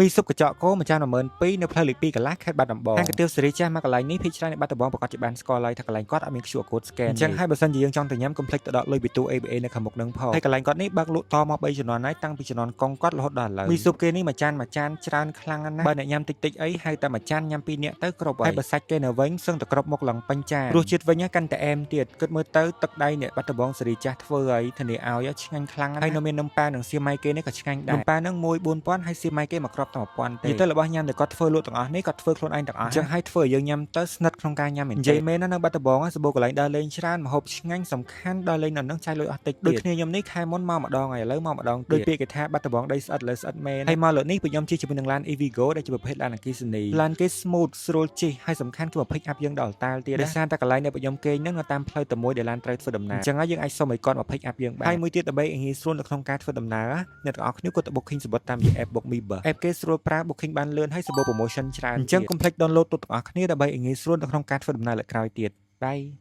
មីស៊ុបកញ្ចក់គោមួយចាន12000នៅផ្លូវលេខ2កន្លះខេត្តបាត់ដំបងហាងកាទៀវសេរីចាស់មកកន្លែងនេះភាគច្រើននៅបាត់ដំបងប្រកាសជាបានស្គាល់ហើយថាកន្លែងគាត់អត់មាន QR code scan អញ្ចឹងហើយបើសិនជាយើងចង់ទៅញ៉ាំកុំភ្លេចទៅដកលុយពីទូ ABA នៅខាងមុខនឹងផងហើយកន្លែងគាត់នេះបើកលក់តមក3ជំនាន់ហើយតាំងពីជំនាន់កុងគាត់រហូតដល់ឥឡូវមីស៊ុបគេនេះមួយចានមួយចានច្រើនខ្លាំងណាស់បើអ្នកញ៉ាំតិចតិចអីហៅតែមួយចានញ៉ាំពីរនាក់ទៅគ្រប់ហើយបើសាច់គេនៅវិញសឹងតែគ្រប់មុខឡើងពេញចានរសជាតិវិញកាន់តែអែមទៀតគិតមើលទៅទឹកដៃអ្នកបាត់ដំបងសេរីចាស់ធ្វើឲ្យធានាឲ្យឆ្ងាញ់ខ្លាំងណាស់ហើយនៅមាននំប៉ានិងសៀមម៉ៃគេនេះក៏ឆ្ងាញ់ដែរនំប៉ានឹងមួយ4000ហើយសៀមម៉ៃគេមួយគ្រាប់តែ1000ទេនិយាយទៅរបស់ញ៉ាំដែលគាត់ធ្វើលក់ទាំងអស់នេះគាត់ធ្វើខ្លួនឯងទាំងអស់អញ្ចឹងហើយធ្វើឲ្យយើងញ៉ាំទៅស្និទ្ធក្នុងការញ៉ាំមែននិយាយមែនណានៅបាត់ដំបងសម្បូរកន្លែងដើរលេងច្រើនម្ហូបឆ្ងាញ់សំខាន់ដើរលេងនៅនឹងចាយលុយអស់តិចដូចគ្នាខ្ញុំនេះខែមុនមកម្ដងហើយឥឡូវមកម្ដងទៀតដូចពាក្យគេថាបាត់ដំបងដីស្អិតលើស្អិតមែនហើយមកលើកនេះពួកខ្ញុំជិះជាមួយនឹងឡាន EVgo ដែលជាប្រភេទឡានអគ្គិសនីឡានគេ smooth ស្រួលជិះហើយសំខាន់គឺមក pick up យើងដល់តាលទៀតដោយសារតែកន្លែងដែលពួកខ្ញុំគេងហ្នឹងនៅតាមផ្លូវតែមួយដែលឡានត្រូវធ្វើដំណើរអញ្ចឹងហើយយើងអាចសុំឲ្យគាត់មក pick up យើងបានហើយមួយទៀតដើម្បីឲ្យងាយស្រួលនៅក្នុងការធ្វើដំណើរអ្នកទាំងអស់គ្នាក៏ទៅ booking សំបុត្រតាមរយៈ app Book Me Bus app គេស្រួលប្រើ booking បានលឿនហើយសម្បូរ promotion ច្រើនអញ្ចឹងកុំភ្លេច download ទូទាំងអស់គ្នាដើម្បីឲ្យងាយស្រួលនៅក្នុងការធ្វើដំណើរលើកក្រោយទៀត Bye.